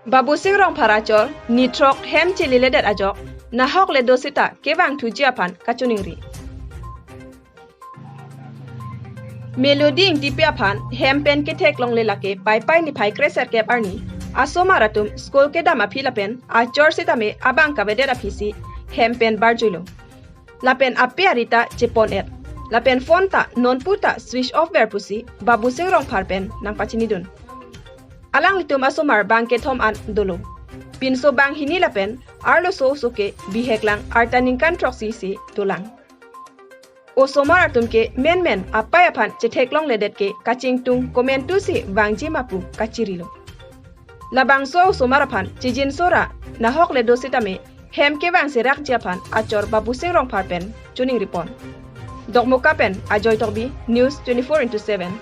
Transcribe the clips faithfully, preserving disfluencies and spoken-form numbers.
Babusing Rongphar achor ni throk hem cheliledet ajok nahok le do sita kevang thuji aphan kachiningri. Melody Ingtipi aphan hem pen kethek longle lake Paipai niphai kre serkep arni asomar atum school kedam aphi lapen achor sitame abang kavedet aphisi hem pen barjuilo. Lapen ape arita chepon-et. Lapen phone ta nonpu ta switch off ver pusi Babusing Rongphar pen nangpachinidun. Alanglitum asomar bang kethom an dolo. Pinso bang hini lapen arloso oso ke bihek lang arta ningkan throksi si dolang. Osomar atum ke menmen apai aphan chethek longledet ke kachingtung komantu si vangji ma pu kachirilo. Labangso osomar aphan chijinso ra nahok le do sitame hem kevang serakji aphan achor Babusing Rongphar pen chiningripon. Dokmoka pen Ajoy Tokbi, News twenty-four into seven.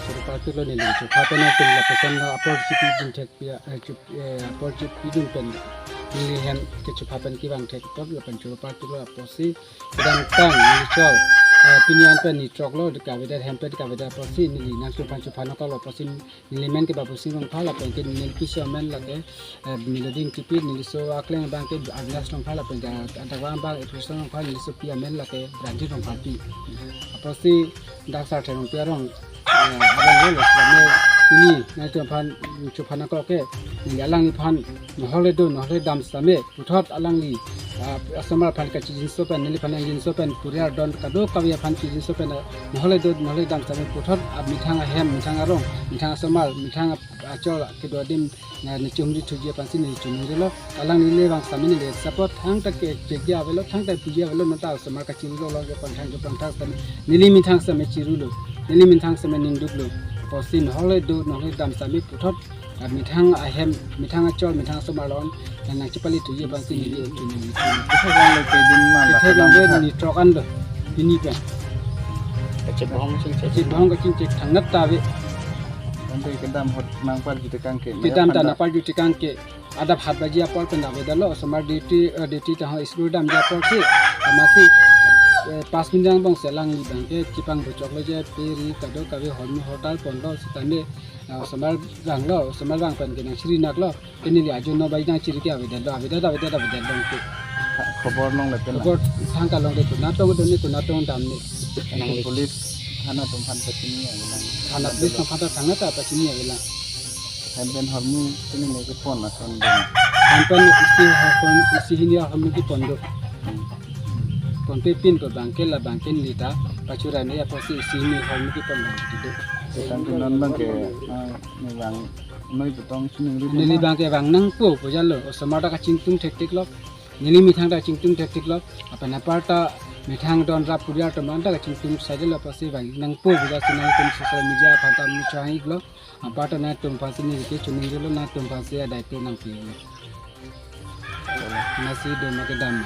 Surupa kilo neli chupha pen atum lapuson na apor chipi dun thek pia, eh, chup, eh, apor chipi dun pen neli hem kechupha pen kevang thek tot lapen surupa kilo apotsi kedamtang neli chor, eh, pini an pen ni throk lo, kavedet hem pen kavedet apotsi neli nangchuphan chuphan nangkoklo apotsi neli men ke Babusing Rongphar lapen ke neli piso amen lake, eh, Melody Ingtipi, neliso akleng abang ke Agnes Rongphar lapen ke adakvang abang Ephrison Rongphar, nelisopi amen lake Ranjit Rongpharpi. Apotsi dak Sarthe Rongpi arong, eh, arong lo, lapen pini nangtum aphan chuphan nangkok ke neli alangliphan nahok le do nahok le dam sitame puthot alangli, ah, asomar aphan kachijinso pen, neliphan nangjinso pen, puriar don kadokave aphan chijinso pen, ah, nahok le do nahok le dam sitame puthot, ah, methang ahem, methang arong, methang asomar, methang ap-, achor kedo adim, ah, neli chumri thuji aphansi neli chiningrilo. Alangli le vang sitame neli support thangta kechekji avelo, thangta puji avelo, nonta asomar kachirilo lo ke pangthang ke pangthang sitame neli methang sitame chirilo, neli methang sitame ningduklo. Apotsi nahok le do nahok le dam sitame puthot, ah, methang ahem, methang achor, methang asomar along nangchepali thuji aphansi neli, neli, neli. Kethek longle kedin man la kethek longle kedam ni throk an do. Pini pen. Kachebohong chingchek. Kachebohong kachingchek thangnat ta ave. Ante kedam ahut nangparju tekang ke. Kedam ta nangparju tekang ke. Adap hat baji apor pen avedetlo, osomar duty, eh, duty ta ho school damji apor si. Amatsi, eh, pas minjang bong si alangli abang ke chipang buchok lo je pe ri kadokave hormu hotel ponlo sitame, eh, osomar vanglo, osomar vang pen ke nangchiri naklo. Ke neli ajo no bai nangchiri ke avedetlo, avedet, avedet, avedetlo ke. Khobor longle pen la. Khobor thangta longle pen, natong do ne ko natong dam ne. Nang police thana atum aphan pachini avelang. Thana police atum aphan ta thangta pachini avelang. Hem pen hormu pini ne kepon ason dun. Hem pen isi hormu, isi hini hormu kepon do. Ponpe pin pu abang ke la abang ke neli ta pachura ne apotsi isi hini hormu kepon abang ke do. Tangte non abang ke, ah, ne abang noi putong chiningri. Neli abang ke vang nangpo pu jalo, osomar ta kachingtung thekthek lo. Neli methang ta kachingtung thekthek lo. Lapen apar ta methang don rap puriar atum an ta kachingtung saijalo apotsi vang nangpo pu jasi nangtum social media aphan ta nangchehang iklo. Apar ta nangtum aphansi neli ke chiningrilo, nangtum aphansi adai tu nangpilo. Amatsi do ma kedam.